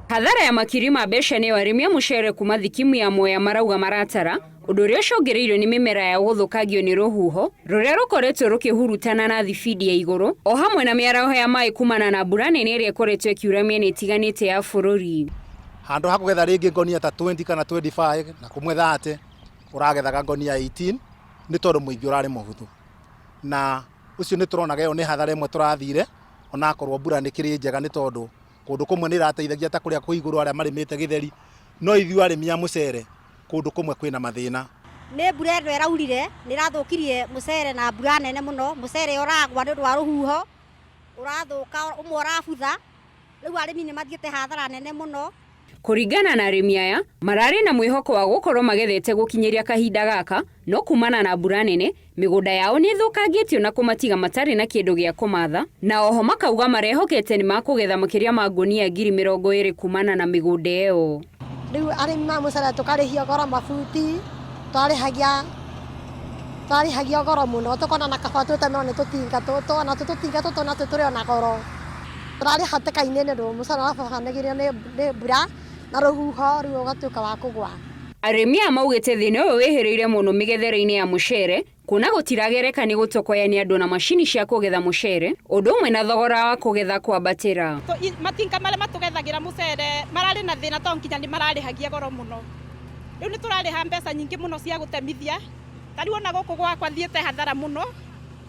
Hathara ya makiri ma mbeca nĩyo arĩmi a mũcere kuma thikimu ya Mwea marauga maratara, ũndũ ũrĩa ũcũngĩrĩirio nĩ mĩmera yao gũthũkangio nĩ rũhuho rũrĩa rũkoretwo rũkĩhurutana na thibindi ya igũrũ o hamwe na mĩaraho ya maĩ kumana na mbura nene ĩrĩa ĩkoretwo ĩkiura mĩena ĩtiganĩte ya bũrũri. Handũ ha kũgetha rĩngĩ ngonia ta 20 kana 25 na kũmwe 30, ũragethaga ngonia 18 nĩ tondũ mũingĩ ũrarĩ mũhũthũ. Na ũcio nĩ tũronaga ĩyo nĩ hathara ĩmwe tũrathire onakorwo mbura nĩ kĩrĩ njega nĩ tondũ kũndũ kũmwe nĩ ĩrateithagia ta kũrĩa kwĩ igũrũ arĩa marĩmĩte gĩtheri, no ithuĩ arĩmi a mũcere kũndũ kũmwe kwĩna mathĩna. Nĩ mbura ĩno ĩraurire nĩ ĩrathũkirie mũcere na mbura nene mũno, mũcere ũragwa nĩ ũndũ wa rũhuho, ũrathũka, ũmwe ũrabutha, rĩu arĩmi nĩ mathiĩte hathara nene mũno. Kũringana na arĩmi aya, mararĩ na mwĩhoko wa gũkorwo magethete gũkinyĩria kahinda gaka, no kumana na mbura nene, mĩgũnda yao nĩ ĩthũkangĩtio na kũmatiga matarĩ na kĩndũ gĩa kũmatha, na oho makauga marehokete nĩ makũgetha makĩria ma ngũnia 20,000 kumana na mĩgũnda ĩyo. Rĩu arĩmi ma mũcere tũkarĩhio goro mabuti, twarĩhagia twarĩhagio goro mũno tũkona na kaba twĩtemerwo nĩ tũtinga tũtũ, ona tuo tũtinga tũtũ natuo tũrĩ ona goro. Tũrarĩ hatĩka-inĩ nĩ ũndũ mũcere ũrababanagĩrio nĩ mbura na rũhuho rĩu ũgatuĩka wa kũgwa. Arĩmi aya maugĩte thĩna ũyũ wĩhĩrĩire mũno mĩgethere-inĩ ya mũcere kuona gũtiragereka nĩ gũtokoyania andũ na macini cia kũgetha mũcere ũndũ ũmwe na thogora wa kũgetha kwambatĩra. Matinga marĩa matũgethagĩra mũcere mararĩ na thĩna tondũ nginya nĩ mararĩhagia goro mũno. Rĩu nĩ tũrarĩha mbeca nyingĩ mũno cia gũtemithia, ta rĩu ona gũkũ gwakwa thiĩte hathara mũno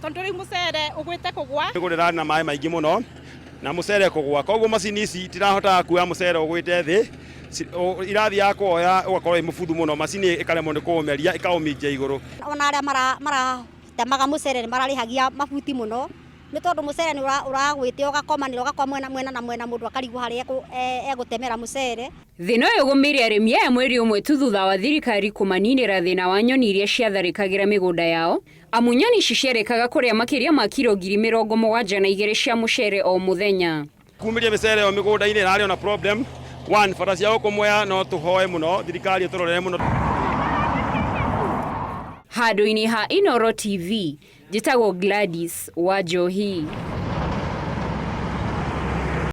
tondũ rĩu mũcere ũgwĩte kũgwa. Mĩgũnda ĩrarĩ na maĩ maingĩ mũno na mũcere kũgwa, koguo macini ici itirahotaga kuoya mũcere ũgwĩte thĩ, irathiaga kuoya ũgakorwo wĩ mũbuthu mũno, macini ĩkaremwo nĩ kũũmeria ĩkaũminjia igũrũ. Ona arĩa maratemaga mũcere nĩ mararĩhagia mabuti mũno, nĩ tondũ mũcere nĩ ũragwĩte ũgakomanĩra ũgakwa mwena mwena na mwena mũndũ akarigwo harĩa egũtemera mũcere. Thĩna ũyũ ũgũmĩire arĩmi aya mweri ũmwe tu thutha wa thirikari kũmaninĩra thĩna wa nyoni iria ciatharĩkagĩra mĩgũnda yao, amu nyoni ici ciarĩkaga kũrĩa makĩria ma kiro 72,000 cia mũcere o mũthenya. Kumĩria mĩcere ĩyo mĩgũnda-inĩ ĩrarĩ ona problem one, bata cia gũkũ Mwea no tũhoe mũno thirikari ĩtũrorere mũno. Handũ-inĩ ha Inooro TV, njĩtagwo Gladys Wanjohi.